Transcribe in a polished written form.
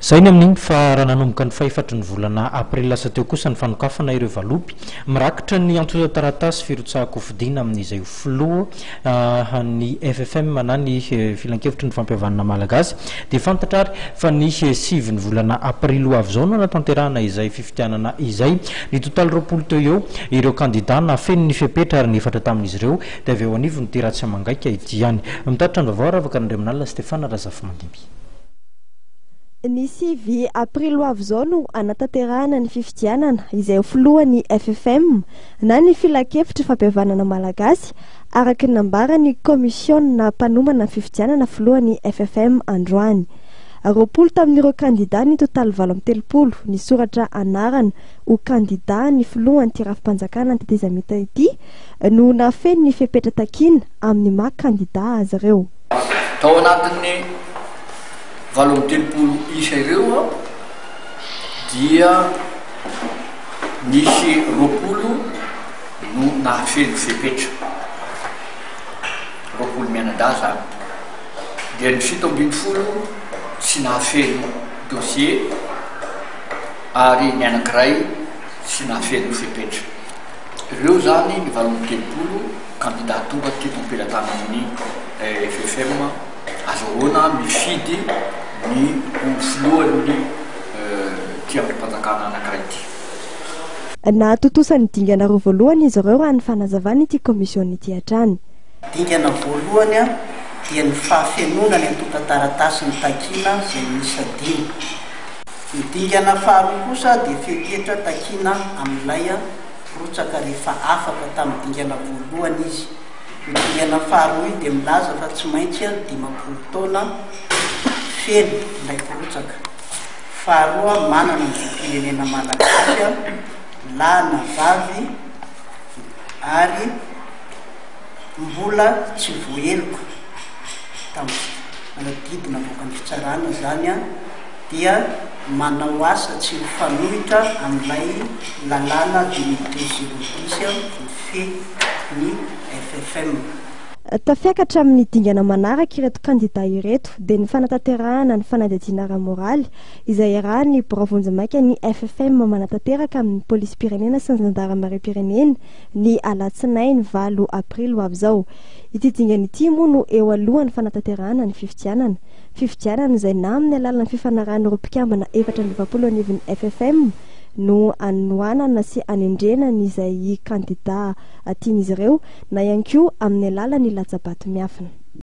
Izay ny amin'iny fa raha nanomboka ny fahefatry ny volana aprily lasa teo kosa ny fanokafana ireo valopy mirakitra ny antontan-taratasy firotsahan-kofidina amin'izay ho filoha ny FFM na ny Filankevitry ny Fampihavanana Malagasy dia fantatra ary fa ny sivin'ny volana aprily ho avy izao no hanatanterahana izay fifidianana izay. Nitotaly 20 teo eo ireo kandida nahafeno ny fepetra ary ny efatra tamin'izy ireo dia avy eo anivon'ity Ratsiamangaika ity ihany. Mitatitra ny vaovao Ravaka Randriamanalina Stéphane Razafimandimby. Ny 9 aprily ho avy izao no hanatanterahana ny fifidianana izay ho filohan'ny FFM na ny Filankevitry Fampihavanana Malagasy, araka ny nambaran'ny kaomisiona mpanomana ny fifidianana filohan'ny FFM androany. 20 tamin'ireo kandida nitotaly 38 nisoratra anarana ho kandida ny filohan'ity rafi-panjakana ny tetezamita ity no nahafeno ny fepetra takiana amin'ny maha kandida azy ireo. Tao anatin'ny 38 isa ireo dia nisy 20 no nahafeno fepetra, 20 mianadahy zany, dia ny 17 tsy nahafeno dossier ary ny anankiray tsy nahafeno fepetra. Ireo zany ny 38 kandida tonga teto am-pelatanan'ny FFM. Azahoana mifidy ny ho filohan'ny ity andrim-panjakana anankiray ity. Nahatontosa ny dingana roa voalohany izy ireo raha ny fanazavan'ity kaomisiona ity hatrany. Dingana voalohany dia ny fahafenoana ny antontan-taratasy nitakiana izay miisa dimy. Ny dingana faharoa kosa dia fepetra takiana amin'ilay mpirotsaka rehefa afaka tamin'ny dingana voalohany izy. Io dingana faharoa io dia milaza fa tsy maintsy 50 taona feno ilay mpirotsaka. Faharoa, manana ny zom-pirenena malagasy, lahy na vavy, ary mbola tsy voaheloka tamin'ny didy navoakan'ny fitsarana izany dia manao asa tsy mifanohitra amin'ilay lalàna 2012 010 mifehy ny FFM. Tafiakatra amin'ny dingana manaraka ireto kandida ireto dia ny fanatanterahana ny fanadihadiana ara-moraly izay iarahan'ny birao vonjimaika ny FFM manatanteraka amin'ny polisim-pirenena sy ny zandarimariam-pirenena ny alatsinainy 8 aprily ho avy izao. Ity dingana ity moa no eo alohan'ny fanatanterahana ny fifidianana. Fifidianana izay na amin'ny alalan'ny fifanarahan'ireo mpikambana 44 anivon'ny FFM no anohanana sy anendrena ny izay kandida tian'izy ireo na ihany koa amin'ny alalan'ny latsa-bato miafina.